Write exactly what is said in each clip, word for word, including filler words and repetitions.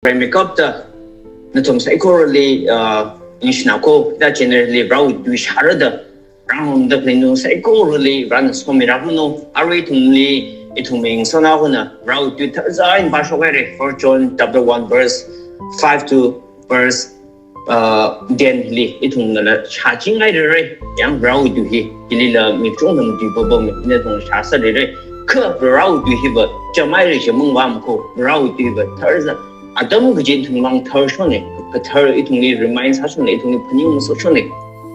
Rai makeup da nathum saikorali, uh, ningshina ko, da generally Varewui tui shāra da, rāngarumda khalei nathum saikorali Varena somiranu, arui ithumli, ithum ningsona hona, Varewui tui tharzan pāshok haira, First John chapter one verse five to verse, uh, ten li, ithumnala shāching haira, yang Varewui tui hi, hilila mi kachungkha matuipapam, nathum shāsā haira, kha Varewui tui hiva, chāmhaira chi mangvām ko, Varewui tui hiva, tharzan, atam kaji ithum mang tharshona, kathar ithumli remind sāshona, ithumli phaningung sāshona.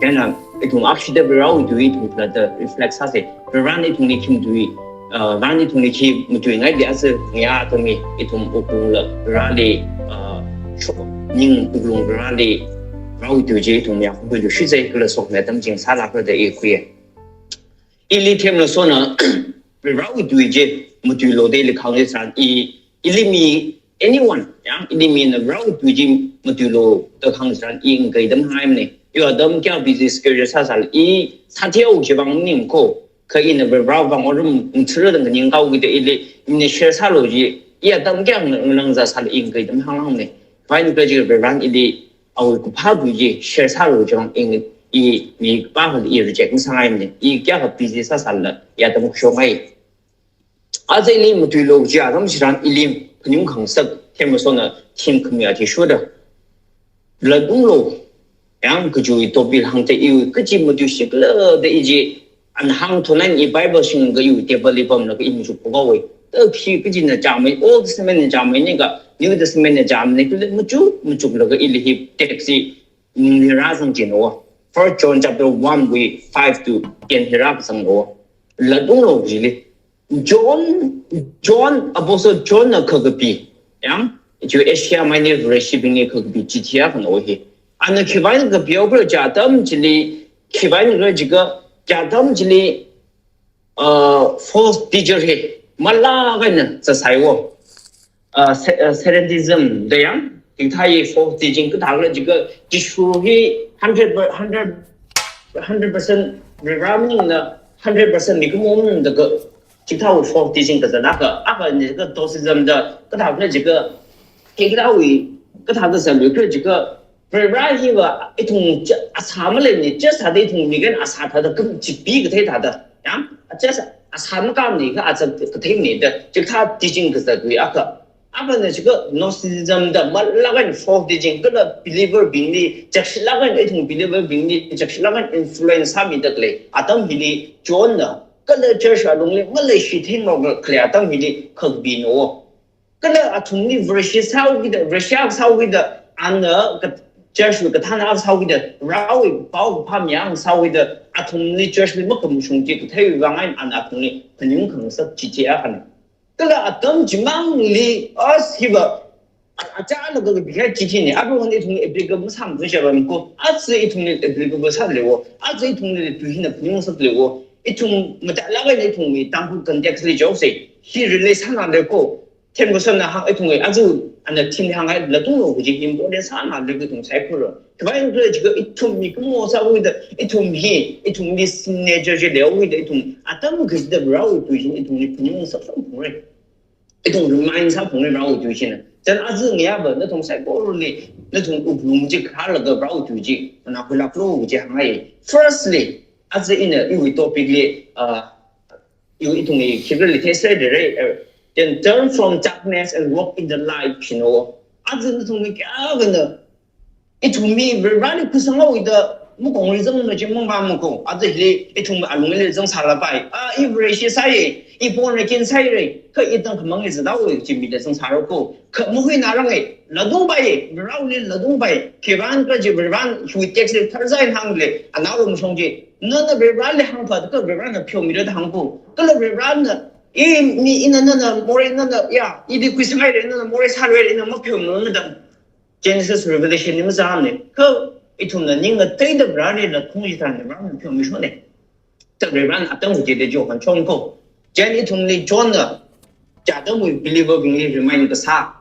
Chieina ithum akshida Varewui tui ithumla da reflect sāsa. Varena ithumli khi matui, uh, Varena ithumli khi matuingaili aja ngayā atam hi ithum wuklungla Vareli, uh, shok, ning wuklung Vareli, Varewui tui chi ithum ya khuilu shitsai kala sokmi atam ching sālākra da i khuiya. Ili themla sona, Varewui tui chi matuilu da ili khangachei tharan i, ili mi anyone, yang, ili mina Varewui tui chi matuilu da khangachei tharan i ngakei atam haimana. I atam kayākha busy schedule sāsālala i sāthihaoki vang maning ko, kha ina Varewui vang arum ngachara da nganingkahao kida ili mina share sālu chi, i atam kayākha ngalāng zāsālala i ngakei atam hānghāngna. Fine, kha chi Varena ili awui kaphā tui chi share sālu chang ing, i mi kapā hal i reject masāngaimana, i kayākha busy sāsālala i atam khuishokngai. Aja ili matuilu chi atam chitharan ili phaningung khangasak, themla sona theme khami athishurda. Latunglu, yang kajiwui topic hāngda iwui kachi matuishikhala da i chi, ana hāngthunaina i Bible shingkha iwui table li pamlaga i machuk phokhaowa. Da khi kachina chāmei, Old Testament na chāmei ni kha, New Testament na chāmei ni kha, machuk, machuklaga ili hi text hi ningli rāzangchina. First John chapter one wui five to ten hi rākazanglu. Latunglu chili. John, John, Apostle John na khakapi. Yang, chi Asia Minor Vareshi bingli khakapi chithi akhana hi. Ana khiwui vang kapihaokhala chi atam chili, khiwui vang khala jiakha, chi atam chili, uh, false teacher hi malāk eina zatsāsai wo. Uh, se-, uh, Satanist da yang, hikathā hi false teaching kathā khala jiakha, Jishu hi hundred per-, hundred, hundred percent Vare maningla, hundred percent mikumo maningda kha, hikathā false teaching kazat akha, akhana kha Gnosticism da, kathā khala jiakha, hikathāwui, kathāda zatlu khala jiakha, Vare hiva ithum chi asā maleimana, chi sāda ithum mi kan asā thāda, kachipee kathei thāda. Yang, chi sā, asā makamana kha asā katheimana da, chikathā teaching kazatwui akha. Akhana jiakha Gnosticism da malāk eina false teaching kala believer bingli, chakshilāk eina ithum believer bingli, chakshilāk eina influence sāmida khalei atam hili John na, kala church alungli maleishitheingaroka khalei atam hili khakapina. Kala athumli Vareshi sāhaokida, Vareshi sāhaokida, ana ka-, church wui kathāna sāhaokida, Varewui paokaphā mi sāhaokida, athumli church li makhamashung chi katheiwui vang eina ana athumli phaningung khangasak chithi akhana. Kala atam chimangli, as hiva, a-, achālakha kapihai chithina, aruihon ithumli applicable masāmana khuishapam ko, aja ithumli applicable sālei wo, aja ithumli tui hina phaningung ngasaklei wo, ithum mathālāk eina ithumwui Tangkhul context li jihaosa, hi relate sānālei ko, themkasāna hāng ithumwui aja ana theme hānghai latunglu kaji hi important sānālei ko ithum saikora. Khiwui vang khala jiakha ithum mikumo sāhaokida, ithum hi, ithumli sin nature chi leihaokida, ithum atam kachida Varewui tui chi ithumli phaningung ngasakphungra. Ithum remind sāphungra Varewui tui china. Chieina aja ngayāva nathum saikorali, nathum wuklung chi khalaga Varewui tui chi, mana khuilāklu kaji hānghai. Firstly, aja ina iwui topic li, uh, iwui ithumwui khikhala theisai haira, uh, then turn from darkness and walk in the light, you know. Aja nathumli kayākhana, ithum mi Vareli khuisanghaokida, makong rizang na chi mangvām ko, aja hili ithum alungli zangsālapai. A, i Vareshi sāya, i born again sāhaira, kha i Tangkhul mangli zathaowa chi mila zangsāra ko. Kha makhuinaranga, latungpai, Vareli latungpai, khiwui vang khala jiakha Varena hiwui text li tharzan hānglei, anaowa mashung chi, nana Vareli hāngphāda kha Varena pheomira da hāng ko. Kala Varena, i mi ina nana morei nana, ya, ili khuisanghaira nana morei sāluira ina mapheomira da. Genesis Revelation li mazangmana, kha ithumna ning ngateida Vareli lakhung chitharan Varena pheomishona. Chieina Varena atam kachida chi honchong ko. Chieina ithumli John na, chi atamwui believer bingli remind kasā.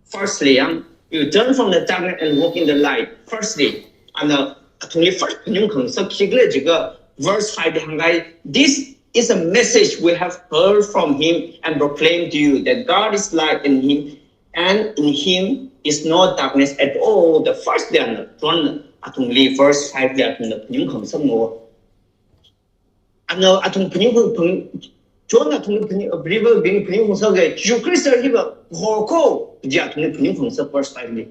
Firstly, yang, you turn from the darkness and walk in the light. Firstly, ana athumli first phaningung khangasak khikhala jiakha verse five li hānghai, "This is a message we have heard from him and proclaimed to you, that God is light and in him And in him is no darkness at all. The first day, John athumli verse five li athumna phaning khangasakna. Ana athum phaning khang, John athumli phaning, believer bing phaning khangasak, Jishu Khrista hiva kahor ko, kaji athumli phaning khangasak verse five li.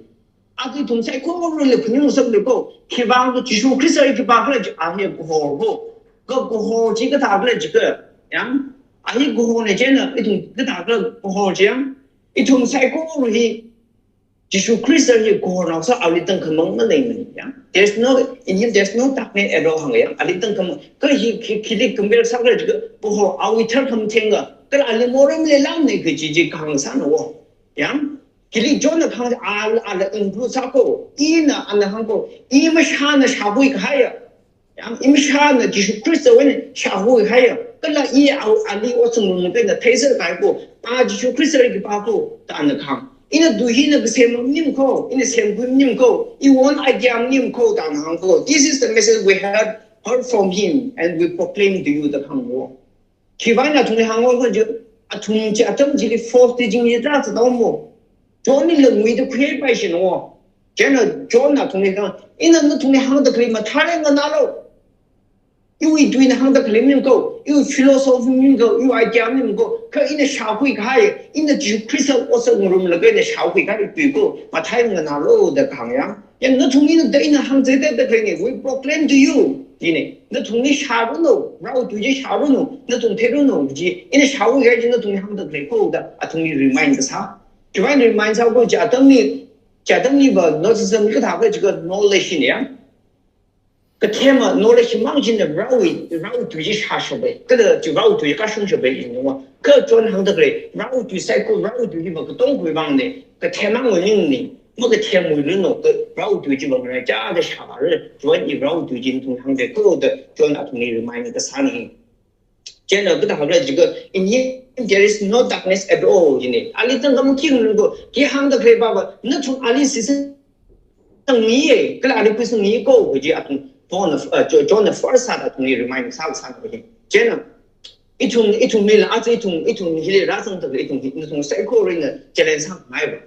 Athum saikora phaning khangasak ko, khivang Jishu Khrista hi khipākhala chi, a hi kahor ko. Ka kahor chi kathākhala jiakha, yang, a hi kahorna chieina, ithum kathākhala kahor chi yang, ithum saikora hi Jishu Khrista hi kahorna sā, ali tangkhamang maleimana, yang. There's no, in him there's no darkness at all hānga, yang. Ali tangkhamang, ka hi khi, khili compare sākhala jiakha, kahor awui tharkhamatheng akha, kala ali morei maleilāmana kaji chi kahāng sāna wo. Yang, khili Johnna kahāng, ala, ala include sā ko, ina ana hāng ko, i mashāna shāhui kahaiya. Yang, i mashāna Jishu Khristawui eina shāhui kahaiya. Kala i a, ali otsak ngarumlaga eina theisā kahai ko, a Jishu Khrista khipā ko, da ana kahāng. Ina tui hina kasem maning ko, ina semkhui maning ko, iwui own idea maning ko, da ana hāng ko. This is the message we have heard from him and we proclaim to you, da kahāng wo. Khivang athumli hānga khala jiakha, athum chi atam chili false teaching hi tarākha sāthuwa mo. Johnli langui da khuipai shina wo. Chieina Johnna athumli kahāng, ina nathumli hāngda khalei mathālāk eina nganālu. Iwui tuina hāngda khalei maning ko, iwui philosophy maning ko, iwui idea maning ko, kha ina shāhui kahai, ina Jishu Khrista otsak ngarumlaga eina shāhui kahai tui ko, mathālāk eina nganālu da kahāng yang. Yang nathumli ina da ina hāngchithei da khaleina, we proclaim to you, jina. Nathumli shāranu, Varewui tui chi shāranu, nathum theiranu, chi, ina shāhui kahai chi nathumli hāngda khalei ko da, athumli remind kasā. Khivang remind sā ko chi atamli, chi atamliva Gnosticism kathākhala jiakha knowledge na yang. Kathema knowledge mang china Varewui, Varewui tui chi shāshappai. Kala chi Varewui tui kashung shappai ina wo. Kha John hāngda khalei, Varewui tui saikora, Varewui tui hiva katongkhui vangna, kathemwui maningna, makathemwui maningna, kha Varewui tui chiva ngaraichāda shāra, John i Varewui tui chi nathumli hāngda khalei ko da, John athumli remind kasāna. Chieina kathākhala jiakha, in him there is no darkness at all, jina. Ali tangkhamang khi maning ko, khi hāngda khalei pava, nathum ali shitsang ngi ye, kala ali khuisang ngi ko, kaji athum, John, uh, Jo-, Johnna first sāda athumli remind sā, sāna kaji. Chieina, ithum, ithumlila, aja ithum, ithum hili rāzangda khalei ithum hi, nathum saikora eina challenge sāngai ba.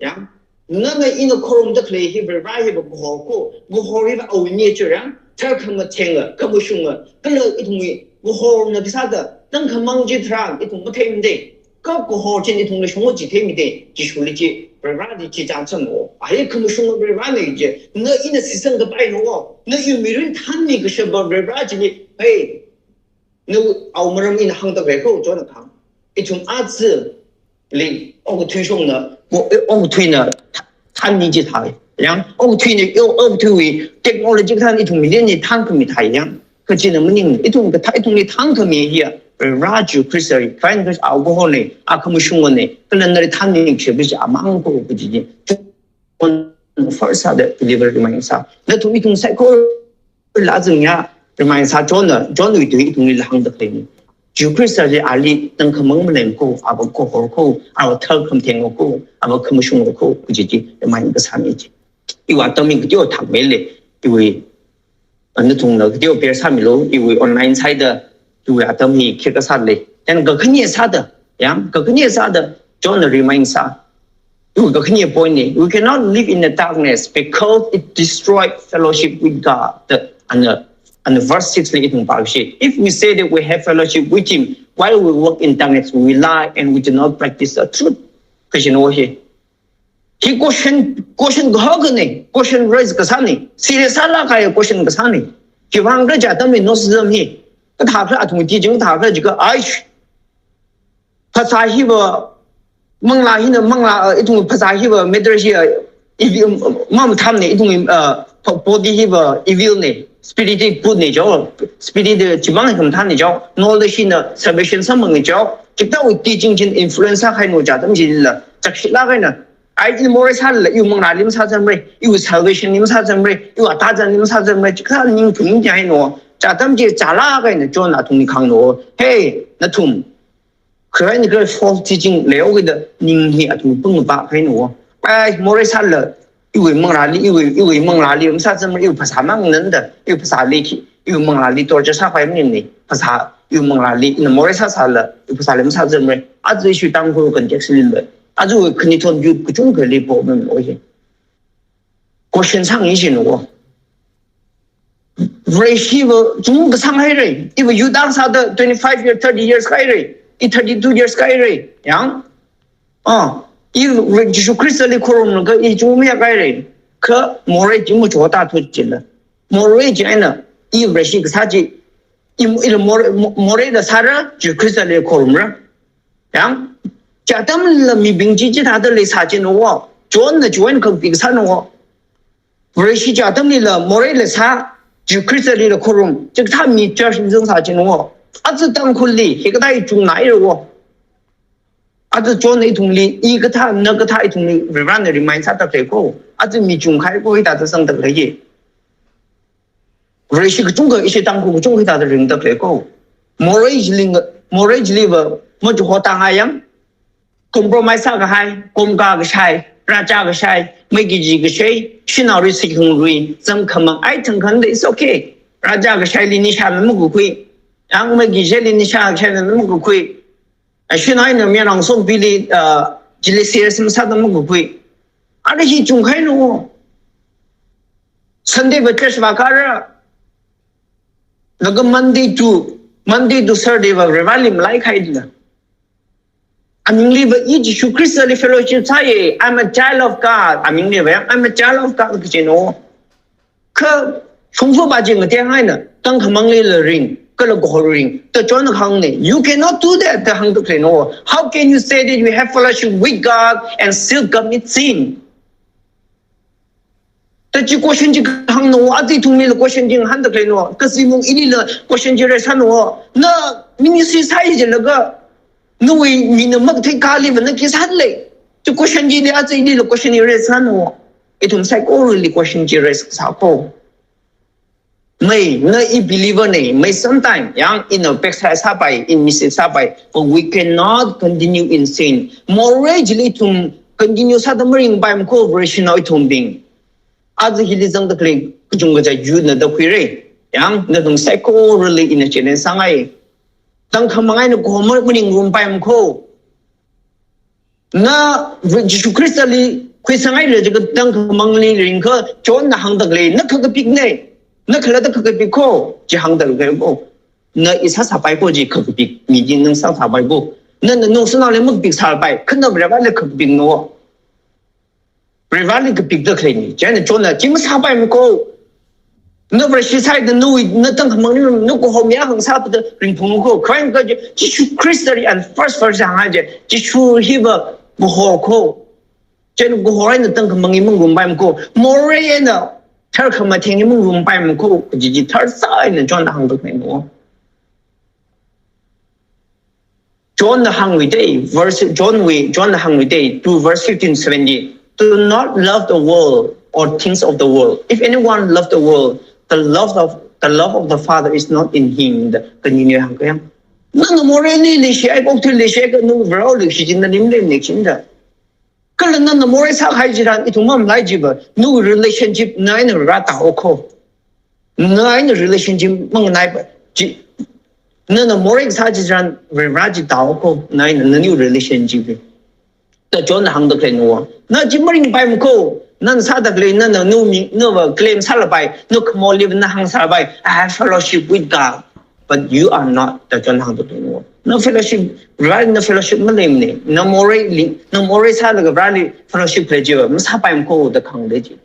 Yang, nana ina khorumda khalei hi Vare hiva kahor ko, kahor hiva awui nature yang, tharkhamatheng akha, khamashung akha, kala ithumwui kahorna kasāda, tangkhamang chitharan ithum matheimada. Kha kahor china ithumli shungda chitheimida, Jishuli chi, Vareli chi chānjam wo. A hi khamashung Varena chi, na ina shitsang kapaina wo, na iwui mirin thanmi kashapa Vare chili, hey, na awui maram ina hāngda khalei ko, Johnna kahāng. Ithum ajali, okathui shongna, o-, okathuina thanmi chithāi. Yang, okathuina, o-, okathuiwui technology tharan ithum million li thankhami thāi yang. Kha china maning, ithum kathā, ithumli thankhami hiya, Vare Jishu Khrista, Christ Christ, a kahorna, a khamashungna, kala nali thanmi kashapa chi amang ko kaji chi. First sāda believer remind sā. Nathum ithum saikorala zangya remind sā Johnna, Johnwui tui ithumli hāngda khaleina. Jishu Khrista chi ali tangkhamang maleimana ko, ava kahor ko, ava tharkhamatheng ko, ava khamashung ko, kaji chi remind kasāna chi. Iwui atam hi kateo thangmeile, iwui, nathumna kateo bear sāmilu, iwui online sāhaida, iwui atam hi khikha sāle. Then kakhane sāda, yang, kakhane sāda, Johnna remind sā. Iwui kakhane point na, we cannot live in the darkness because it destroyed fellowship with God. The, and, uh, and the verse six li ithum pāshi. If we say that we have fellowship with him while we walk in darkness, we lie and we do not practice the truth. Kashina wo hi. Hi question, question kahak ne, question raise kasāna, serious sālāk kahai question kasāna. Khivang khala jiakha atamli Gnosticism hi, kathākhala athum teaching kathākhala jiakha, ai, phasā hiva, manglā hina, manglā, uh, ithum phasā hiva, matter hiya, if you, mamathāmana, ithum, uh, body hiva, evil na, spirit hi good na jo, spirit hi chimang hi khamathāna jo, knowledge hina, salvation samphangna jo, chikathāwui teaching china influence sākahaina jiakha atam chila, chakshilāk eina, ai, ina morei sālala, iwui manglāli masāzangmara, iwui salvation li masāzangmara, iwui atazanli masāzangmara, chikathā ning phuning jihaina, jiakha atam chi chālāk eina Johnna athumli kahāngna, hey, nathum, kharāna kharai false teaching leihaokida ning hi athum pung ba kahaina. Ai, morei sālala, iwui manglāli, iwui, iwui manglāli masāzangmara, iwui phasā mangna da, iwui phasāli khi, iwui manglāli torture sākhavai maningmana, phasā, iwui manglāli, ina morei sāsālala, iwui phasāli masāzangmara, aja issue Tangkhul context lila, Aja khani thon youth kachungkhali problem lo hi. Question sāngi shinu wo. Vareshiva chungkha sānghaira. Iva youth akha sāda twenty-five years, thirty years kahaira. I thirty-two years kahaira. Yang? Ah, i Jishu Khristali khorumlaga i chungmei kahaira. Kha morei chi machotta thu chila. Morei chieina i Vareshi kasā chi, i, i morei, mo-, moreila sāra, Jishu Khristali khorumra. Yang, chi atamla mibing chi chithāda leisā chinu wo. Johnna join khangpi kasānu wo. Vareshi chi atamlila moreila sā, Jishu Khristali la khorum, chikathā mi church li zangsā chinu wo. Aja Tangkhulli, hikathā i chungnaira wo. Aja Johnna ithumli, i kathā, na kathā ithumli, Varena remind sāda khalei ko. Aja mi chungkahai ko, hithāda sangda khalei ye. Vareshi kachungkha, ishi Tangkhul kachungkha hithāda ringda khalei ko. Morei chili, morei chiliva, machotta ngayang. Compromise sākahai, komkā kashai, rāchā kashai, mei kaji kashai, shanao ri sikhung ri, zam khamang ai thangkhanda, it's okay. Rāchā kashaili nisha makakhui. Yang mei kashaili nisha kashai makakhui. Ashin aina mi rang song pili, ah, chili serious masāda makakhui. Ara hi chungkhainu wo. Sunday va church vākara. Laga Monday to, Monday to Saturday va Vareli malai khaila. Amingliva i Jishu Khristali fellowship sāya. I'm a child of God. Amingliva, I'm a child of God kachinu wo. Kha, shongfa ba jing te haina, tangkhamangli la ring, kala gohor ring, ta Johnna hāngna. You cannot do that, da hāngda khalei no. How can you say that you have fellowship with God and still commit sin? Ta chi question chi hāngnu wo, aja ithumlila question chi hāngda khalei no. Kasi mung ilila question chi raise sānu wo. Na ministry sāi jilaga, nawui mina makathei kaliva na khi sālei. Chi question chili aja ilila question raise sānu wo. Ithum saikorali question chi raise sā ko. Mei, na i believer na, mei sometime, yang ina backslide sāpai, in mistake sāpai, but we cannot continue in sin. Morei chili ithum continue sāda maringpaimana ko, Vareshinao ithumbing. Aja hili zangda khalei, kachungkha chi youth na da khuira. Yang, nathum saikorali ina challenge sāngai. Tangkhamang eina gohor maringrumpaimana ko. Na Jishu Khristali khuisanghaira jiakha tangkhamangli ringkha Johnna hāngda khalei, na kakapikna, na khalatta kakapik ko, chi hāngda khalei ko. Na i sāsāpai ko chi kakapik, mi chi nang sāsāpai ko. Na, na nungsānaoli makapik sāpai, kha na Vareli kakapikna wo. Vareli kapikda khaleina, chieina Johnna chi masāpaimana ko. Na Vareshi sāhaida nawui, na tangkhamangli, na gohor mi akha hāngsāpada ringphunglu ko. Kha Jishu Khristali and first verse hānghai chi, Jishu hiva gohor ko. Chieina gohor eina tangkhamang hi mangrumpaimana ko. Morei eina tharkhamatheng hi mangrumpaimana ko. Chi chi tharsā eina Johnna hāngda khalei no. Johnna hāngluida, verse, Johnwui, Johnna hāngluida, two verse fifteen, seventeen. Do not love the world or things of the world. If anyone love the world, the love of, the love of the Father is not in him. Da, kanini hāngkayang. Nana moreili leishiakha, okthuili leishiakha, nawui Vareli leishi chi nali maleimana chinda. Kala nana morei sākahai chitharan ithum mamalai jiva, nawui relationship na eina Vare tāhaowa ko. Na eina relationship manganaipa chi, nana morei sā chitharan Vare chi tāhaowa ko, na eina nawui relationship. Ta Johnna hāngda khalei no. Na chi maringpaimana ko, nana sāda khalei, nana nawui mi, nava claim sālapai, na khamorliva na hāngsālapai, I have fellowship with God. But you are not, ta Johnna hāngda khalei no. Na fellowship, Vareli na fellowship maleimana, na moreili, na morei sālaga Vareli fellowship lei chiva, masāpaimana ko da hāngda chi.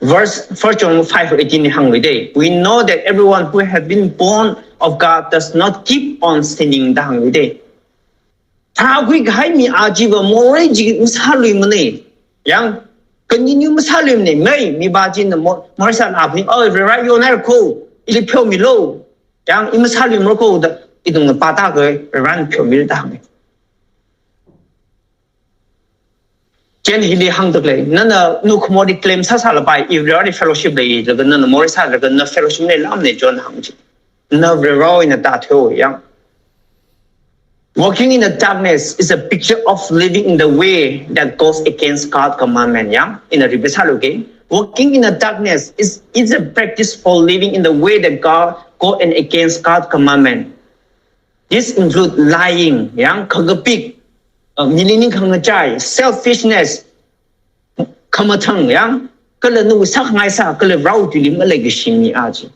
Verse, First John five eighteen hāngluida, we know that everyone who has been born of God does not keep on sinning da hāngluida. Tharākhui kahai mi akha chiva morei chi masāluimana. Yang, continue masāluimana. Mei, mipā china mo-, morei sālaga, oh, Vare yonhaira ko, ili pheomilu. Yang, i masāluimara ko da, ithumna pātākha, Varena pheomira da hānga. Chieina hili hāngda khalei, nana nawui khamorli claim sāsālapai, if Vareli fellowship leilaga nana morei sālaga na fellowship maleimana, Johnna hānga chi. Na Vare eina tāthuihaowa yang. Walking in the darkness is a picture of living in the way that goes against God's commandment, yang. Ina repeat sāluge. Walking in the darkness is, is a practice for living in the way that God go and against God's commandment. This includes lying, yang, kakapik, uh, mili ningkhangachai, selfishness, khamathang yang, kala nawui sākhangai sā, kala Varewui tuili maleikashi mi aja.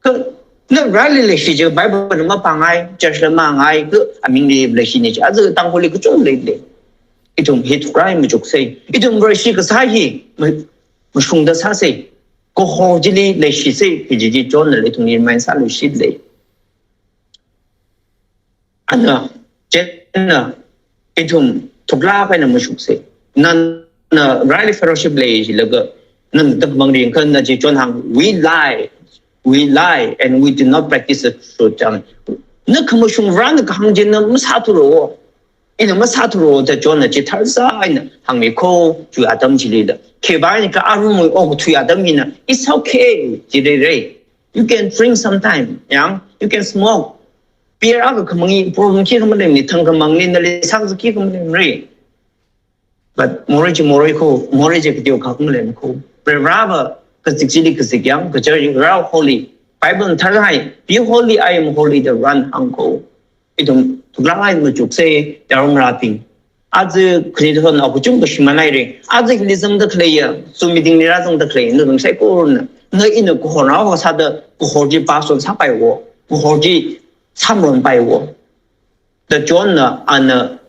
Kha na Vareli leishi chi, Bible la mapāngai, church la mangai, kha amingli leishina chi, aja Tangkhulli kachungkha leilei. Ithum hi thuklāk eina machuksei. Ithum Vareshi kasā hi ma-, mashungda sāsei. Kahor chili leishisei, kaji chi Johnna ithumli remind sāluishit lei. Ana, chieina, ithum thuklāk eina mashuksei. Nana Vareli fellowship leijilaga, nana tangkhamang ringkha na chi John hāng, "We lie, we lie, and we do not practice the truth." Chang. Na khamashung Varena kahāng chi na masāthura. Ina masāthura da Johnna chithārsā eina hāngmi kho, chiwui atam chilila. Khipā eina kha arumwui okathui atam hina, "It's okay, jireirei. You can drink sometime, yang, you can smoke. Beer akha khamangi problem khikha maleimana, thang khamangli nali sākazā khikha maleimara." But morei chi morei kho, morei chi kateo khak maleimana kho. Vareva kazip chili kazip yang, kachar chi Vareva holy. Bible na thāhai, "Be holy, I am holy," da Varena hāng kho. Ithum thuklāk eina machuksei, yaronrabing. Aja khalei thon a kachungkha shimānhaira. Aja hili zangda khaleiya, Zoom meeting li rāzangda khalei, nathum saikorana, na ina kahornao akha sāda, kahor chi pass on sāpaiwo, kahor chi sāmaronpaiwo. Da Johnna, ana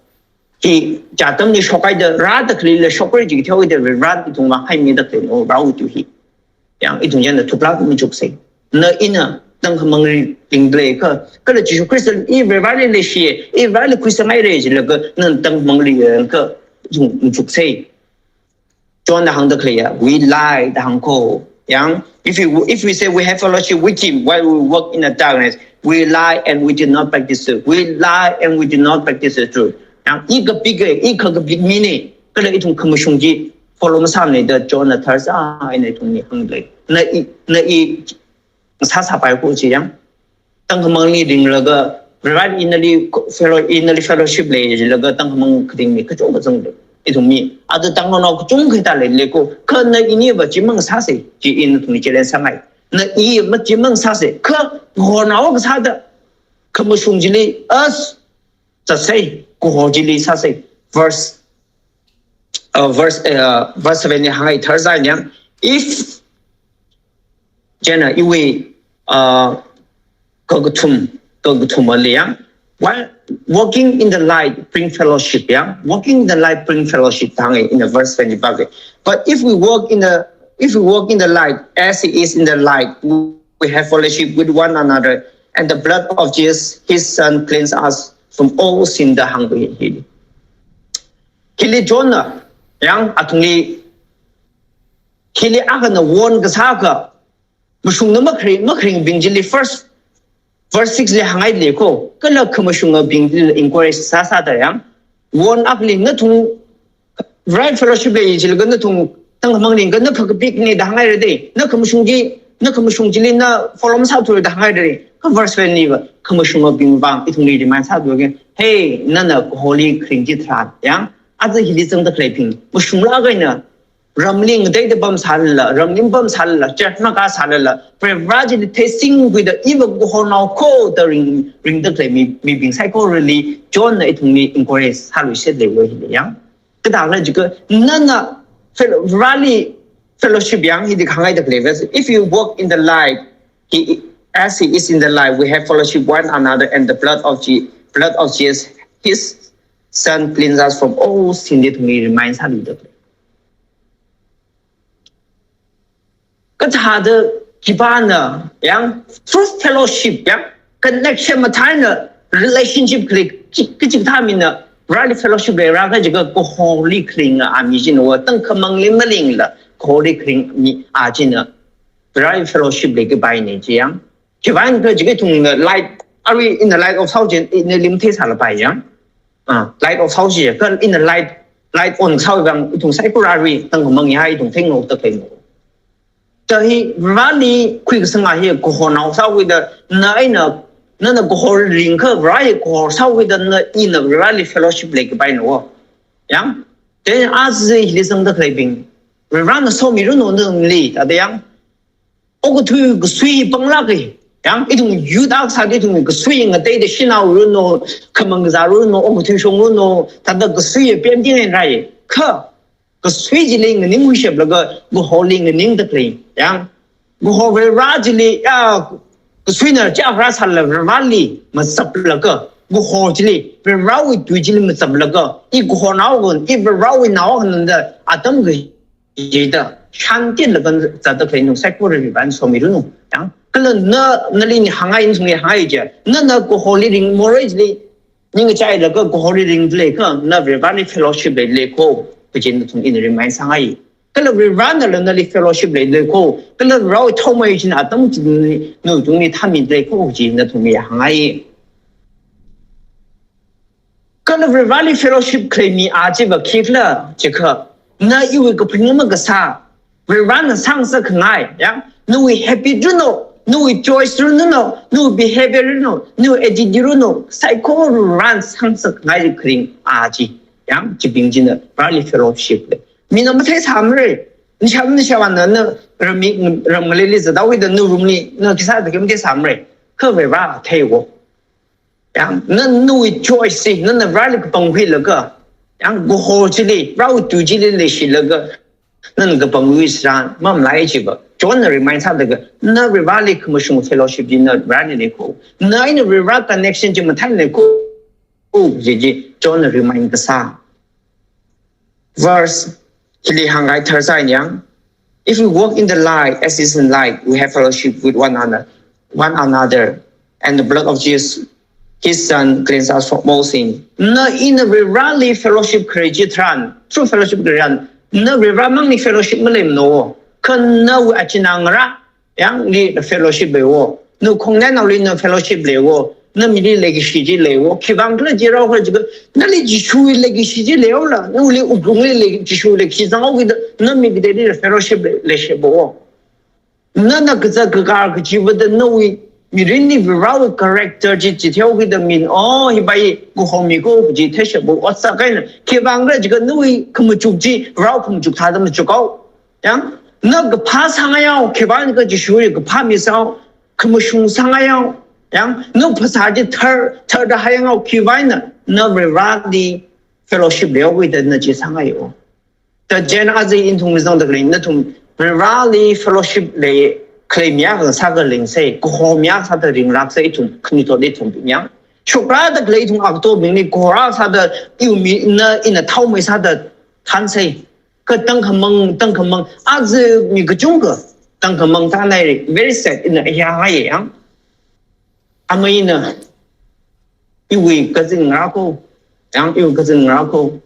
hi chi atamli shokhaida, rāda khaleila shokra jikateo da, Varena ithum vākhaimida khalei no, Varewui tui hi. Yang ithum chieina thuklāk machuksei. Na ina tangkhamang ringda leikha, kala Jishu Khrista, "I Vareli leishi, I Vareli khuisāngaira," jilaga, nana tangkhamang ringkha, ithum machuksei. Johnna hāngda khaleiya, "We lie," da hāng kho. Yang, if we, if we say we have fellowship with him while we walk in the darkness, we lie and we do not practice it. We lie and we do not practice the truth. Yang, i kapik, i kha kapik mina, kala ithum khamashung chi follow masāmana da Johnna thārsā eina ithumli hānglei. Na i, na i sāsāpai kho chi yang. Tangkhamangli ringlaga, Varena inali fellow, inali fellowship leilaga tangkhamang kharing mi kachungkha zanglei. Ithum mi, aja Tangkhulnao kachungkha hithā leilei kho, kha na iniva chi mang sāsei, chi ina ithumli challenge sāngai. Na iva chi mang sāsei, kha kahornao akha sāda, khamashung chili, as, zatsei, kahor chili sāsei. Verse, uh, verse, uh, verse seven li hānghai thārsā yang, if, chieina iwui, uh, kakathum, kakathumali yang, while walking in the light bring fellowship, yang, walking in the light bring fellowship, hānghai in the verse twenty-five. But if we walk in the, if we walk in the light as he is in the light, we have fellowship with one another, and the blood of Jesus, his son, cleanse us from all sin, da hāngpai hi. Hili Johnna, yang athumli, hili akhana warn kasā akha, mashungna makharing, makharingbing chili first, verse six li hānghai lei kho, kala khamashungabing chili encourage sāsāda yang, warn akhali nathum Vareli fellowship leijilaga nathum tangkhamang ringkha na kha kapikna da hānghaira de, na khamashung chi, na khamashung chili na follow masāthura da hānghaira de. Kha verse seven liva khamashungabing vang ithumli remind sāthuwa, "Hey, nana kahorli kharing chitharan yang, aja hili zangda khaleibing, mashunglāk eina ramli ngateida pamsālala, ramli pamsālala, church makāsālala, Vare chili theisingkhuida, iva kahornao kho," da ring, ringda khalei mi, mibing saikorali Johnna ithumli encourage sāluishit leiwa hili yang. Kathāla jiakha, nana fellow, Vareli fellowship yang hithāda hānghaida khalei verse, "If you walk in the light, he, as he is in the light, we have fellowship one another, and the blood of Je-, blood of Jesus, his son, cleanse us from all sin," da ithumli remind sāluida khalei. Kathāda khipāna yang, through fellowship yang, connection mathāna, relationship khalei, chi, kachikathā mina, Vareli fellowship leirākha jiakha kahorli kharinga mi china, tangkhamangli malingla kahorli kharing mi china, Vareli fellowship leikapaina chi yang. Khipāna kha jiakha ithumna light, are we in the light of salvation, inali matheisālapai yang. Ah, light of salvation, kha in the light, light on sāwui vang ithum saikora are we tangkhamang ya ithum theingaroda khalei no. Kha hi Vareli khuikasanga hi kahornao sākhuida, na eina, nana kahor ringkha Vare kahor sākhuida na ina Vareli fellowship leikapai no. Yang, then aja hili zangda khaleibing, Varena somiranu nali, thāda yang, okathui kasui panglāka, Yang, ithum youth akha sāda ithum kasui ngateida shanao runo, khamang kazā runo, okathui shong runo, thāda kasui ya pemting en rai. Kha, kasui chili nganingkhuishaplaga, kaholi nganingda khalei. Yang, kaho Varivara chili, ya, kasuina chakra sāla Varivarali machaplaga, kaho chili, Varivarawui tui chili machaplaga, i kahonao kon, i Varivarawui nao kon da atam kajida, shanti laga zāda khalei nung saikora Varivarana somiranu. Yang, kala na, nali ina hāngngai, ina thungli hāngngai chi. Na, na kaholi ring, morei chili, ningkachailaga kaholi ringda leikha, na Varivarali fellowship leilei ko, kaji nathum ina remind sāngai. Kala Varivaranala nali fellowship leilei ko, kala Varivarawui thotmei china atam chili nathumli thāmilei ko, kaji nathumli hāngngai. Kala Varivarali fellowship khalei mi achiva khikhala, chikha, na iwui kaphaning makasā, Varivarana sāngasakkhangai, ya, nawui habit runo, nawui choice runo, nawui behavior runo, nawui attitude runo, saikora Varivarana sāngasakkhangai kharing achi, ya, chibing china Varivarali fellowship lei. Mina matheisāmara, nisham nishavana, na ramli, ram ngalili zāda wida na room li, na khisāda khamatei sāmara, kha Varivara theiwo. Yang, na nawui choice chi, nana Varivarali kapangkhuilaga, yang, kaho chili, Varivarawui tui chili leishilaga, nana kapangkhui sāran, mamalai chiva. Johnna remind sāda kha, na Varivarali khamashung fellowship chi na Varivarali lei ko. Na eina Varivara connection chi mathālei ko. Chi chi, Johnna remind kasā. Verse, hili hāngngai tharsai yang, if we walk in the light, as is in light, we have fellowship with one another, one another, and the blood of Jesus, his son, cleanse us from all sin. Na ina Varivarali fellowship khalei chitharan, true fellowship khalei tharan, na Varivaramangli fellowship maleimano, kha nawui achinā ngarā, yangli fellowship leiwo, na khongnainaoli na fellowship leiwo, na mili leikashi chi leiwo, khivang khala jirao khala jiakha, nali Jishuwui leikashi chi leihaola, nawuili wuklungli lei Jishuwui leikashi zanghaokida, na mi kateili fellowship lei, leishipawo. Nana kazā kakar kachiva da nawui mirinli Varivarawui character chi chitheokida min, oh, hiva i kaho mi ko kaji theishipawo, otsak eina, khivang khala jiakha nawui khamachuk chi, Varivara khamachuk thāda machukhao. Yang, na kaphā sāngaihao, khivang khala Jishuwui kaphā mi sāhao, khamashung sāngaihao. Yang, na phasā chi thar, tharda haihao, khivang eina, na Varivarali fellowship leihaokida na chi sāngaiwo. Thāda chieina aja ina thungli zangda khalei, nathum Varivarali fellowship lei khalei mi akha sāda ringsei, kaho mi akha sāda ringrāksei ithum, khanuithotli ithum bing yang. Shokrāda khalei ithum akhatoh bingli kahor akha sāda iwui mi, na ina thotmei sāda thansei. Kha tangkhamang, tangkhamang, aja mi kachungkha tangkhamang thānhaira, very sad, ina hāngngai yang. Ameina, iwui kazing ngarā ko, yang iwui kazing ngarā ko.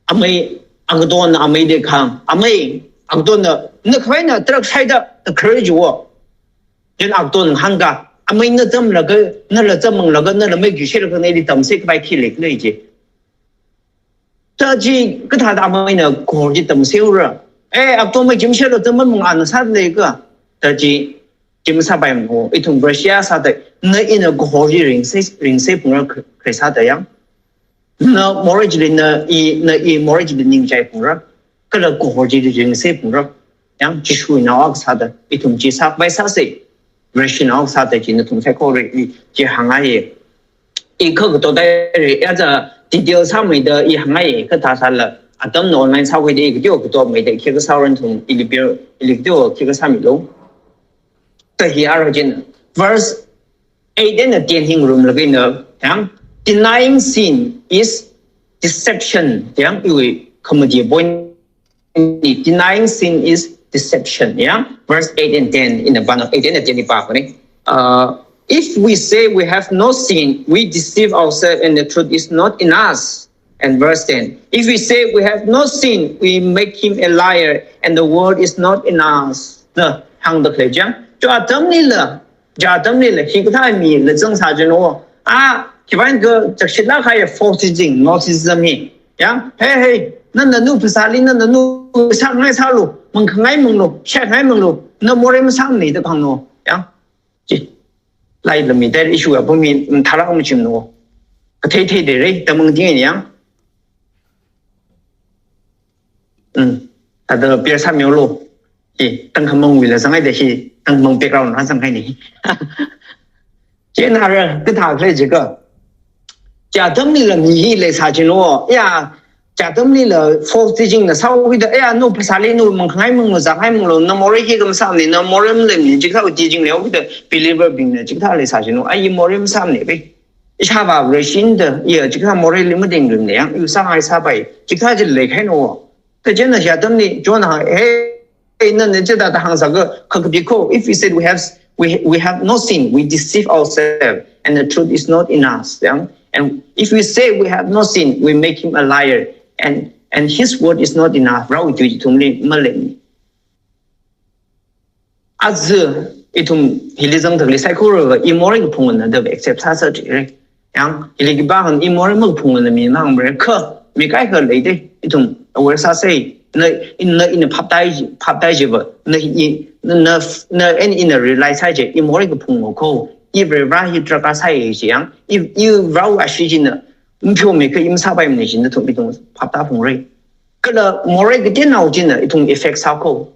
Amei, akhatohna ameili kahāng, amei, akhatohna, na khavai na tarākha shaida, na kharei jiwo. Chieina akhatohna hāngka, amei na zamlaga, nala zammanglaga, nala mei kishelaga, nali tamsei khavai khi leikhala ji. Thāda chi, kathāda ameina kahor chi tamseiura. Eh, akhatoh mei chi mashelo, zammamang ana sāda leika. Thāda chi, chi masāpaimano, ithum Russia sāda, na ina kahor chi ringsei, ringsei phungra kha-, kharei sāda yang. Na morei chili na i, na i morei chili ningchai phungra. Kala kahor chili ringsei phungra. Yang Jishuwui nao akha sāda, ithum chi sākhavai sāsei. Vareshinao akha sāda chi nathum saikora i chi hāngngaiye. I kha katotaire, ya za detail sāmeida i hāngngaiye, kathā sāla. Atamna online sākhuida i kateo katomeida, khikha sāran thum, ili pir, ili kateo khikha sāmilu. Thāda hi arui chieina, verse eight eina ten hi ngarumlaga ina, yang, denying sin is deception, yang, iwui khamati point ni, denying sin is deception, yang, verse eight and ten, ina pāna, eight and ten ni pākhuini. Uh, if we say we have no sin, we deceive ourselves and the truth is not in us. And verse ten, if we say we have no sin, we make him a liar and the word is not in us. Na, hāngda khalei chang. Chi atamlila, chi atamlila, hikathā mila zangsā jino. Ah, khivang kha chakshila khaya false teaching, Gnosticism hi. Yang, hey, hey, nana nawui phasāli, nana nawui sāngai sālu, mangkhangai manglu, shākhangai manglu, na morei masāmana da kahāngno. Yang, chi. Laila mi thāda issue apam hi, mm, tharā machimno. Kathei theida rei, tamang ting yang. Mm. Thāda pir sāmilu. Tangkhul mangwuila zanghaida hi, Tangkhul mang background na zanghaini. Chieina ara kathā khalei jiakha, chi atamlila mi hi leisā chino, ya, chi atamlila false teaching na sāhaoda, ya, no phasāli no mangkhangai manglo, zāngai manglo, na morei hi khamasāmane, na morei maleimane, chikathā teaching leihaoda, believer bingna chikathā leisā chino, ai, i morei masāmane pi. Ishāvā reishinda, ya, chikathā moreili matingrimane, yang, i sāngai sāpai, chikathā chi leikahaino. Kha chieina chi atamli, Johnna hānga, hey, nana chithāda hāngsākha, kha kapi kho, if we said we have, we, we have no sin, we deceive ourselves, and the truth is not in us. Yang? And if we say we have no sin, we make him a liar, and, and his word is not in us. Varewui tui ithumli maleimane. Aja ithum hili zangthakli saikora i morei kaphungana da accept sāsā jire. Yang, hili khipākha i morei makaphungana mi mahāngmara, kha mi kaikha leide, ithum aware sāsei, na, na ina phaptāi, phaptāi jiva, na i, na, na, na, and ina realize sāi je, i morei kaphunga kho, i Varivara hi drakhā sāi je yang, i, i Varewui ashee china, mapheomi kha i masāpaimane chi nathum ithum phaptāphungra. Kala morei kateonao china ithum effect sā kho.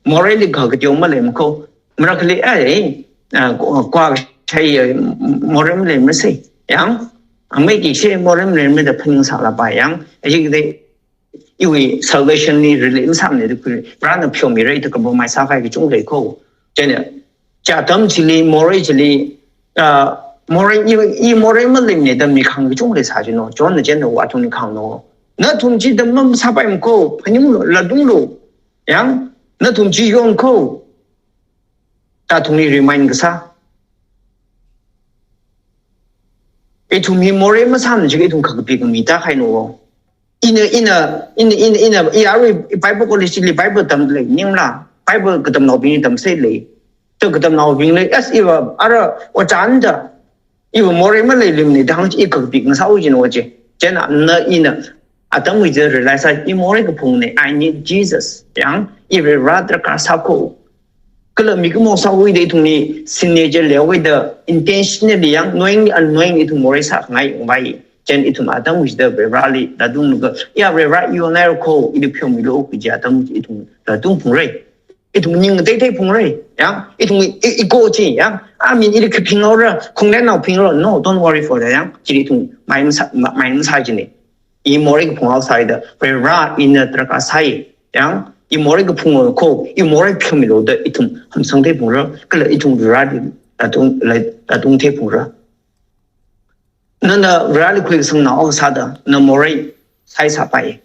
Moreili kha kateo maleima kho. Marakhali, ai, ah, kwa, kwa shai, eh, morei maleimara sei. Yang, amei ki she morei maleimara da phaning sālapai yang. Ajikde, iwui salvation li relate masāmane da khui. Varena pheomira da compromise sākahai kachungkha lei kho. Chieina, chi atam chili, morei chili, ah, morei, i, i morei maleimane da mi kahāng kachungkha leisā chino. Johnna chieina athumli kahāngno. Nathum chithāda masāpaima kho, phaninglu, latunglu. Yang, nathum chi yong kho. Da athumli remind kasā. Ithum hi morei masāmane jiakha ithum kha kapi kami tākahaino. Ina, ina, ina, ina, ina, i arui Bible college li Bible tamlei maningla, Bible katamnaobingli tamsālei. To katamnaobingli, as iva ara ojāna da, iva morei maleilimane da hāng chi i kha kapi ngasāhaowa jino je. Chieina na ina atam wuija realize sā, i morei kaphungane, I need Jesus. Yang, i Varivara drakhā sā kho. Kala mikumo sāhaoda ithumli signature leihaoda intentionally yang, knowingly, unknowingly ithum morei sāngai ungpai. Chieina ithum atam wuida Varivarali latunglaga, ya Varivara i yonhaira kho, ili pheomilu kaji atam ithum latung phungra. Ithum ning teitei phungra. Yang, ithum i, i, i ko chi, yang, I mean, ili kaphingra, khonglen nao phingra. No, don't worry for that, yang. Chili ithum mai masā, ma-, mai masā jine. I morei kaphung haosāhaida, Varivara ina drakhā sāi. Yang, i morei kaphunga kho, i morei pheomilu da ithum hamsang theiphungra, kala ithum Varivarali latung, la-, latung theiphungra. Nana Varivara khuikasang nao sāda, na morei sāi sāpai.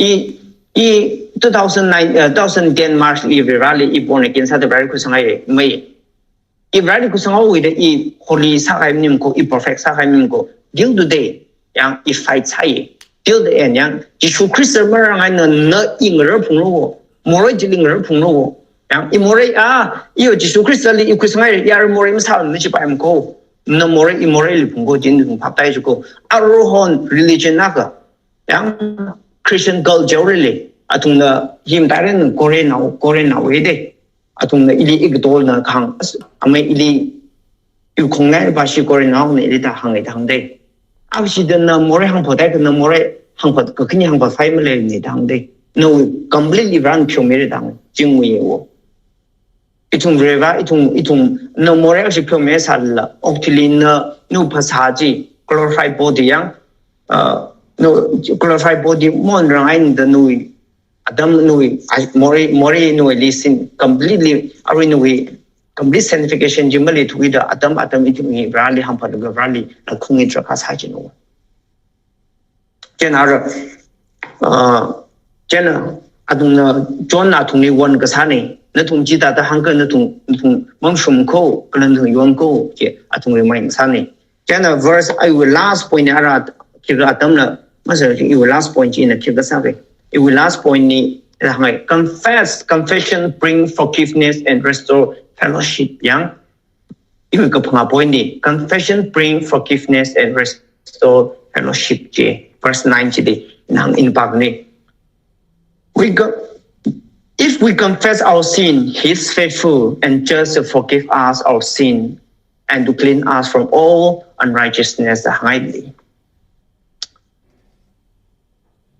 I, i two thousand nine, uh, two thousand ten March li Varivara li i born again sāda Varivara khuisanghaimei. I Varivara khuisanghaoda i holy sākahai maningkho, i perfect sākahai maningkho. Till today, yang i fight sāi. Till the end, yang Jishu Khrista marāngai na, na i ngarā phunglu. Morei chili ngarā phunglu. Yang i morei a, i Jishu Khristali i khuisanghaira, i arui morei masāmane jipaimkho. Na morei, i moreili phungkho, jin phaptāi jiko. Aruihon religion akha. Yang Christian culture li, athumna him taren Korean nao, Korean nao ede. Athumna ili ikatolna kahāng, as-, amei ili i khongnaibingshi Korean naone ili da hānge da hāngde. Ashi da na morei hāngphatai kha na morei hāngpha, kakhane hāngphaphai maleimane da hāngde. No completely Varena pheomira da hāng, chingwui wo. Ithum Varivara, ithum, ithum, na morei ashi pheomi sālala, okathuili na, nawui phasā chi, glorified body yang, uh, no, glorified body mon rāngai da nawui, atam nawui, ai, morei, morei nawuili sin, completely, arui nawui, complete sanctification chi maleithuda, atam, atam ithum hi Vareli hāngphalaga Vareli, na khungi drakhā sā chino. Chieina ara, ah, chieina athumna Johnna athumli warn kasāne, nathum chithāda hāngkha nathum, nathum mangshum kho, kala nathum yon kho, chi athumli remind sāne. Chieina verse, iwui last point ni ara, khikha atamna, masa iwui last point chi ina khikha sāke. Iwui last point ni, ina hāngai, confess, confession bring forgiveness and restore fellowship yang. Iwui kaphangā point ni, confession bring forgiveness and restore fellowship chi. Verse nine chili, nang in bak ni. We go, if we confess our sin, he is faithful and just to forgive us our sin and to clean us from all unrighteousness.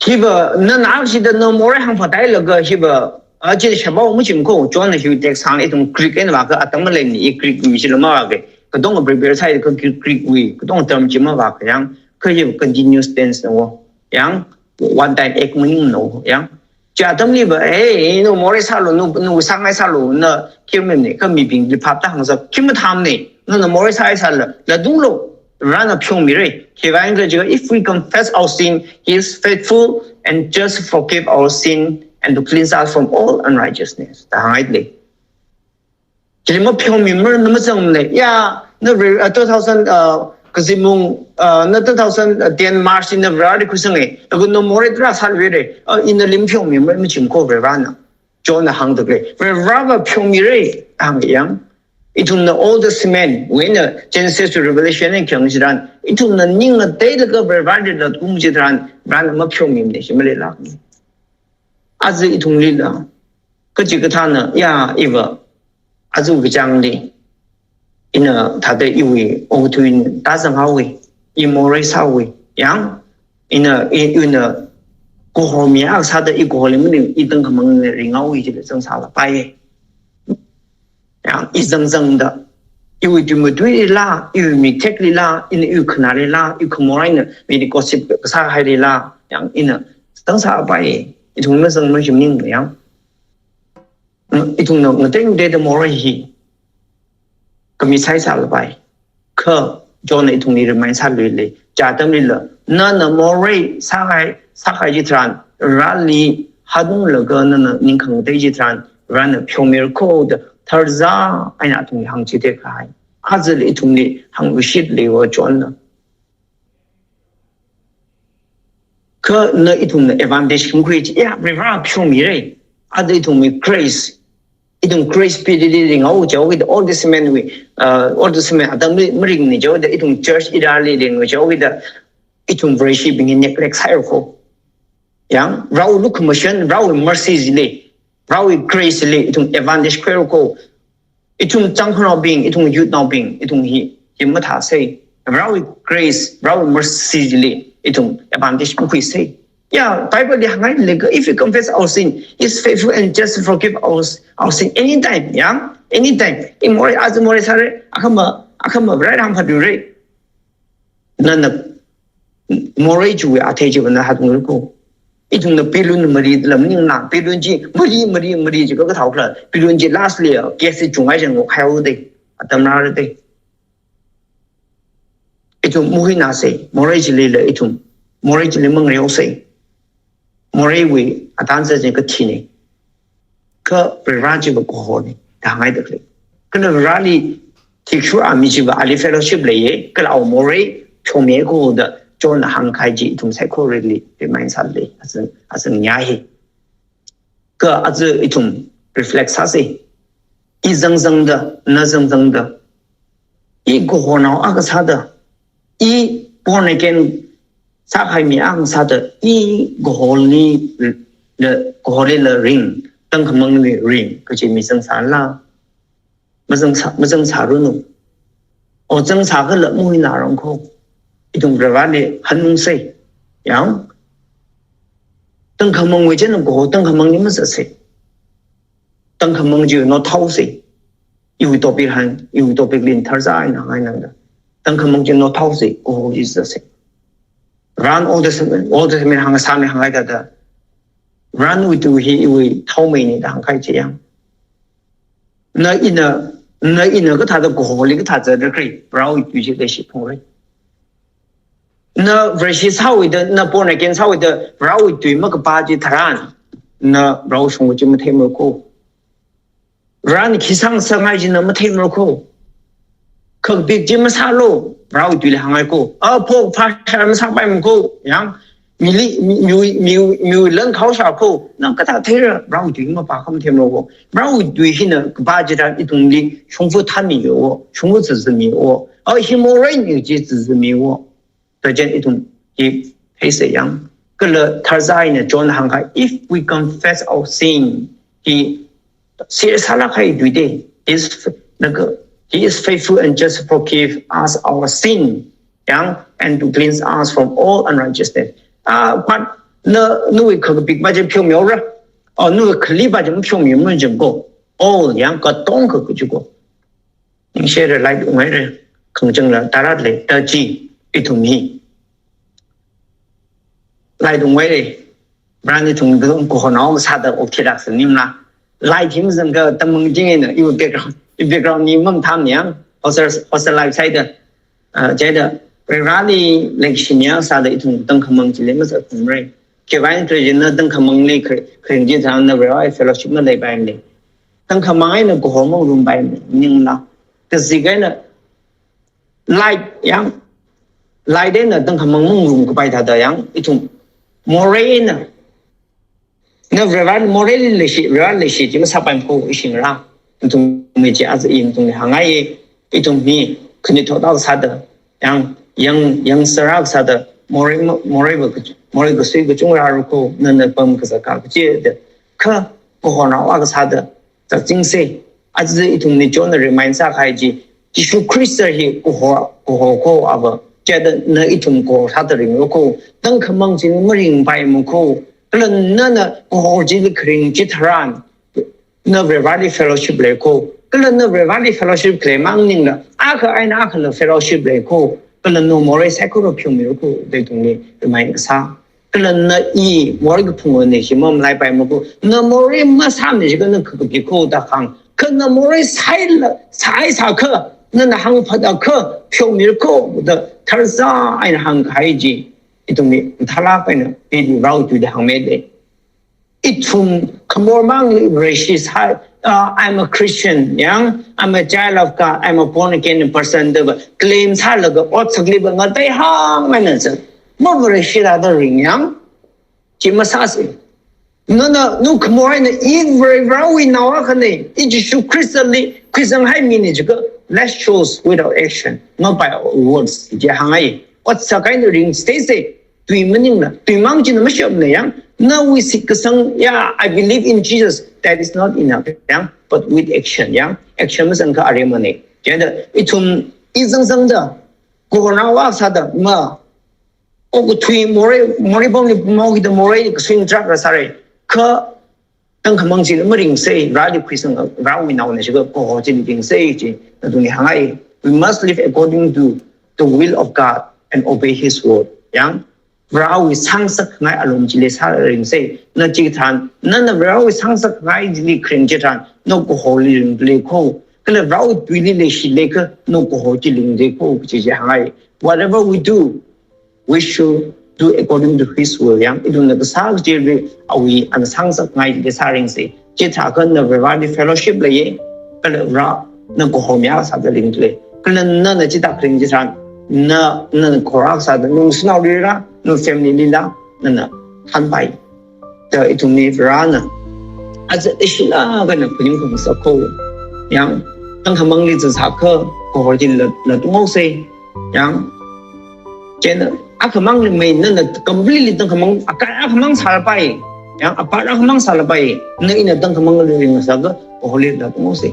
Hiva, nana akshida na morei hāngphatailaga hiva, Aja shapao machimko, Johnna hi text hāng ithum Greek eina vākha atam maleimana, i Greek mi chila mavāka. Katonga prepare sāhai kha Greek, Greekwui katonga term chi mavāka yang, kha hi continuous tense na wo. Yang, one time act maningmana wo. Yang, chi atamliva, "Hey, nu morei sālu, nu, nu sāngai sālu," na khi mamane, kha mibingli phaptā hāngsa khi mathāmane, nana morei sāi sāla, latunglu, Varena pheomira. Khiwuivang khala jiakha, "If we confess our sin, he is faithful and just to forgive our sin and to cleanse us from all unrighteousness," da hānghai lei. Chili mapheomimara, na mazangmana. Ya, na re-, uh, two thousand, uh, kazimung, uh, na two thousand ten March ina Vareli khuisanga. Laga na morei tarā sāluira. Uh, ina lim pheomimara machimko Varena. Johnna hāngda khalei. Vareva pheomira hānga yang. Ithumna Old Testament, wui eina Genesis to Revelation eina khayang chitharan, ithumna ning ngateilaga Vareli latungkhui chitharan, Varena mapheomimana, chi maleilākmana. Aja ithinglila, kachikathāna, ya, iva, aja kachāngli, ina thāda iwui okathuina tāzanghaowa, i morei sāhaowa, yang, ina, i, ina, kahor mi akha sāda i kahorli maning, i tangkhamangna ringhaowa, chila zangsālapai. Yang, i zangzangda, iwui tui matuilila, iwui miktheklila, ina iwui khanālila, iwui khamor eina mili gossip kasāhailila, yang, ina zangsāpai, ithum mazangmara chi maning, yang. Mm, ithumna ngatei ngateida morei hi commit sāi sālapai. Kha Johnna ithumli remind sāluilei. Chi atamlila, nana morei sāhai, sāhai chitharan, Vareli hanunglaga nana ning khangatei chitharan, Varena pheomirako da tharzā eina athumli hāngchithei kahai. Ajali ithumli hāngluishitli wo Johnna. Kha na ithumna advantage khamkhui chi, ya, Varena pheomira. Aja ithumwui grace, ithum grace period li ringhaowa jihaoda, Old Testament wui, uh, Old Testament atamli maringmana jihaoda, ithum church era li ringhaowa jihaoda, ithum Vareshibingli neglect sāhairako. Yang, Varewui lukhamashan, Varewui mercy chili, Varewui grace chili, ithum advantage khuirako. Ithum changkhanaobing, ithum youth naobing, ithum hi, hi mathāsa. Varewui grace, Varewui mercy chili, ithum advantage makhuisa. Ya, Bible li hāngngailei kha, "If we confess our sin, he is faithful and just to forgive our, our sin anytime," ya, anytime. I morei, aja morei sāra, akhama, akhama Vareli hāngphatluira. Nana morei chiwui athei chiva na hathungrako. Ithumna balloon mari lam ningna, balloon chi mari, mari, mari jiakha kathāo khala, balloon chi last li, gas chi chunghai chang ngokhaowa da, atam rāra da. Ithum muhina sa, morei chilila ithum, morei chili mangareosa. Moreiwui atansa chi kathina. Kha Vare chiva kahorna da hāngngaida khalei. Kala Vareli thishurda mi chiva ali fellowship leiya, kala awui morei pheomihaoda Johnna hāngkahai chi ithum saikorali remind sālei, azang, azangya hi. Kha aja ithum reflect sāsa. I zangzangda, na zangzangda, i kahornao akha sāda, i born again sākahai mi akha sāda, i kahorli, la, kahorlila ring, tangkhamangli ring kachi mi zangsāla? Mazangsā, mazangsāranu. O zangsākhala muhina rangko. Ithum Vareli hanungsa. Yang, tangkhamangwui china kahor, tangkhamangli mazatsa. Tangkhamang chi nothaosa. Iwui topic hān, iwui topic lin tharzā eina hāngngai nangda. Tangkhamang chi nothaosa, kahor chi zatsa. Vare Old Testament, Old Testament hāngsāmi hāngngaida da. Varewui tui hi iwui thaomeina da hāngkahai chi yang. Na ina, na ina kathāda kahorli kathā zatda khalei, Varewui tui chi leishi phungra. Na Vareshi sāhaoda, na born again sāhaoda, Varewui tui makapā chitharan, na Varewui shongfa chi matheimarako. Varena khi sāngasakngai chi na matheimarako. Khakapik chi masālu, Varewui tuili hānghaiko. A, phok phāshā masāpaimarako, yang, mili, mi, mi, mi, miwui lan khaoshāko, na kathā theira, Varewui tui mapā khamatheimarako. Varewui tui hina kapā chitharan ithumli shongfa thāmiwo, shongfa zazmiwo. A, hi moreina chi zazmiwo. Tajen ithum hi theisa yang. Kala tharzā eina John hāngkahai, "If we confess our sin," hi serious sālāk kahai tui da, is, naga, "He is faithful and just to forgive us our sin," yang, "and to cleanse us from all unrighteousness." Ah, but na, nawui khakapik majen pheomihaora. Oh, nawui khaliva chi mapheomi mun jing ko. Oh, yang katongkha kaji ko. Ningshire, light unghaire. Khangjangla taratle, tachi, ithum hi. Light unghaire. Brand ithum dum ko honao sāda okhirak sa nimla. Light him zangka tamang jing ina, iwui background, iwui background ni mamtham yang. Hostel, hostel life side. Ah, chida, Vareli leishinya sāda ithum tangkhamang chili masākumre. Khiwuivang khalei jina tangkhamangli kha-, kharing chitharan na Varewui fellowship maleipaimane. Tangkhamang eina kaho mangarumpaimane, ningla. Kazing eina light yang, light eina tangkhamang mangarum kapai thāda yang, ithum morei eina na Vareli, morei leishi, Vareli leishi chi masāpaimana ko ishingra. Nathumli chi aja nathumli hāngai, ithum hi khanuithot akha sāda, yang, yang, yang sāra akha sāda, morei ma-, morei va kach-, morei kasui kachungra rāra ko, nana pam kazā ka kachi da, kha kahonao akha sāda, zatchingse. Aja ithumli Johnna remind sākahai chi, Jishu Khrista hi kaho, kaho ko ava, chida na ithum kaho sāda ringlu ko, tangkhamang chili maringpaimana ko, kala nana kaho chili kharing chitharan, na Vareli fellowship lei ko, kala na Vareli fellowship khalei mang ningla, akha eina akhali fellowship lei ko, kala na morei saikora pheomilu ko, da ithumli remind kasā. Kala na i morei kaphungwui eina hi mamalaipaimana ko, na morei masāmane jiakha na kha kapi ko da hāng. Kha na morei sāla, sāi sākha, nana hāngphāda kha, pheomilu ko da tharzā eina hāngkahai chi, ithumli mathālāk eina, pili rao tuida hāngmide. Ithum khamor mangli Vareshi sā, uh, I'm a Christian, yang, I'm a child of God, I'm a born again person, da va claim sālaga otsakli va ngatei hāngmana sa. Ma Vareshi rāda ring yang, chi masāse. Nana, nu khamor eina i Vare, Varewui nao akhane, i Jishu Khristali khuizanghai mine jiakha, let's shows without action, not by words, chi hāngai. Otsak eina ringse se, tui maningla, tui mang china mashapmana yang, nawui shitkasang, yeah, I believe in Jesus, that is not enough, yang, but with action, yang, action mazangkha aremane. Chida, ithum, i zangzangda, kahonao akha sāda, ma, okathui morei, morei pamli pamhaokida morei kasui ngatharak sāra. Kha tangkhamang chili maringse, Vareli khuisang, Varewui naona jiakha kaho chili ringse chi, nathumli hāngai. We must live according to the will of God and obey His word. Yang, Varewui sāngasakngai alung chili sāringse. Na chitharan, nana Varewui sāngasakngai chili kharing chitharan, na kaholi ringlu ko, kala Varewui tuili leishilaga, na kaho chili ringlu ko, chi chi hāngai. Whatever we do, we should do according to His will. Yang, ithumna kasā kachili awui ana sāngasakngai chili sāringse. Chithākha na Vareli fellowship leiye, kala Vare, na kaho mi akha sāda ringlu. Kala nana chithā kharing chitharan, na, nana kahor akha sāda, nungshanao lila, na family lila, nana hanpai. Da ithumli Varena, aja leishilāk eina phaning khamasā ko. Yang, tangkhamangli zatsakha, kahor chili la, latung haose. Yang, chieina, akhamangli mai nana completely tangkhamang, akai akhamang sālapai. Yang, apart akhamang sālapai. Na ina tangkhamangli ringngasaka, kaholi latung haose.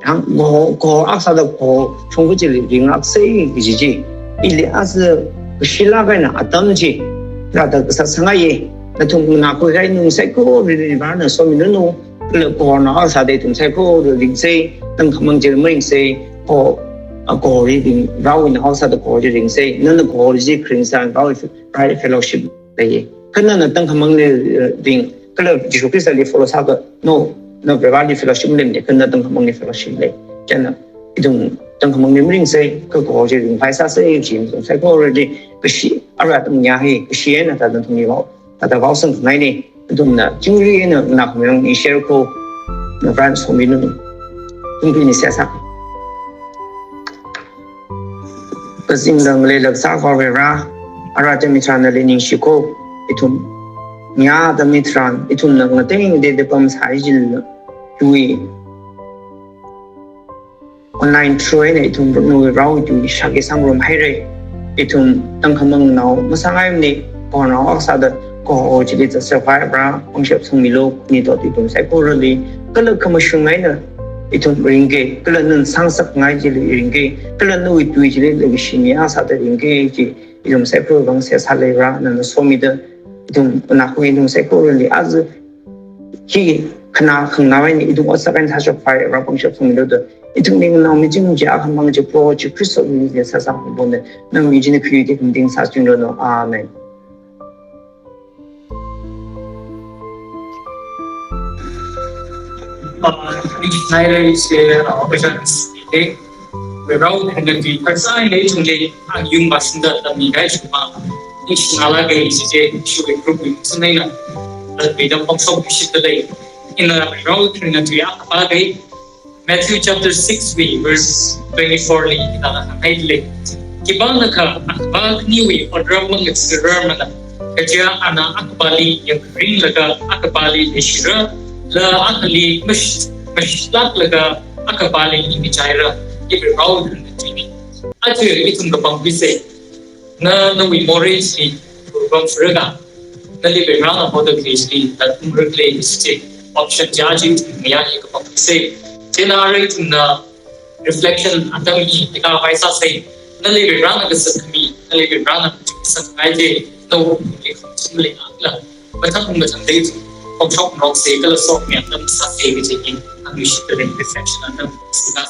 Yang, kaho, kaho akha sāda kaho shongfa chili ringrakse kaji chi. Ili aja kashilāk eina atam chi rāda kasā sāngaiye. Nathum nganākhui kahai nathum saikorali Varena somiranu. Kala kahonao akha sāda ithum saikora ringse, tangkhamang chili maringse, kaho, a, kaholi ring, Varewui nao akha sāda kaholi ringse, nana kaholi chi kharing sā, Varewui, Varewui fellowship leiye. Kha nana tangkhamangli, eh, ring, kala Jishu Khristali follow sākha, no, na Vareli fellowship maleimane, kha na tangkhamangli fellowship lei. Chieina, ithum tangkhamangli maringse, kha kaho chi ringphai sāse, chi ithum saikorali, kashi, ara atam nya hi, kashi eina thāda nathumli vao, thāda vaosang khangaine, nathumna, chingri eina, na khumyang ni share ko, na Varena somiranu, tungtui ni sesa. Kazingda ngaleilāk sākhavai Vare, ara atam hitharan nali ningshi ko, ithum. Nya atam hitharan, ithumna ngatei ngateida pamsai jilala, tui. Online through eina ithum nawui rao tui shākhui sangrumhaire. Ithum tangkhamangnao masāngaimane, kahonao akha sāda, kaho chili zatsakhavai Vare, pangshap sangmilu, nathot ithum saikorali, kala khamashung eina, ithum ringke, kala nana sāngasakngai chili ringke, kala nawui tui chili leikashi mi akha sāda ringke chi, ithum saikorawui vang seihā sālei Vare, nana somida, ithum nganākhui ithum saikorali, aja Hi khana khanganāwui eina ithum otsak eina sāshok phai, Varivara pangshap sangmilu da. Ithumli nganao miching chi akhamang chi Proho Jishu Khristawui mingli sāsang pamda. Nawui ming china khuiki khamatheng sāchingranu. Amen. Nai rai se, uh, operations ite. Varivara ngatui kharsa ina ithumli ayung basunda tammi kai shuma. Ningshingala kai sije shuwe group wi sinaina. Latbida pokshok bishit dalei. Ina Varivara ngatui akapa kai. Matthew chapter six wui verse twenty-four li hithāda hānghaile. Khipānakha akhava khaniwui otram mangathararmana, kaja ana akhapali yangringlaga akhapali leishira, la akhali mash-, mashlāklaga akhapali ningkachaira, ibi Varivara ngatui ni. Aja ithum kapangkhuise. Na, nawui morei chili, pampharaga, nali Varivara hoda khalei chili, tatpum rakle, is check option ja ji, ya hi kapangse. Chieina arui ithumna reflection atam hi, ika vai sāse. Nali Varivara kasā khami, nali Varivara kasā ngai je, no, ni kham chim le akla. Mathang mathang dei, pangshok nrokse, kala sok mi atam sāse kaji hi, ang mi shi kalen reflection atam sāse.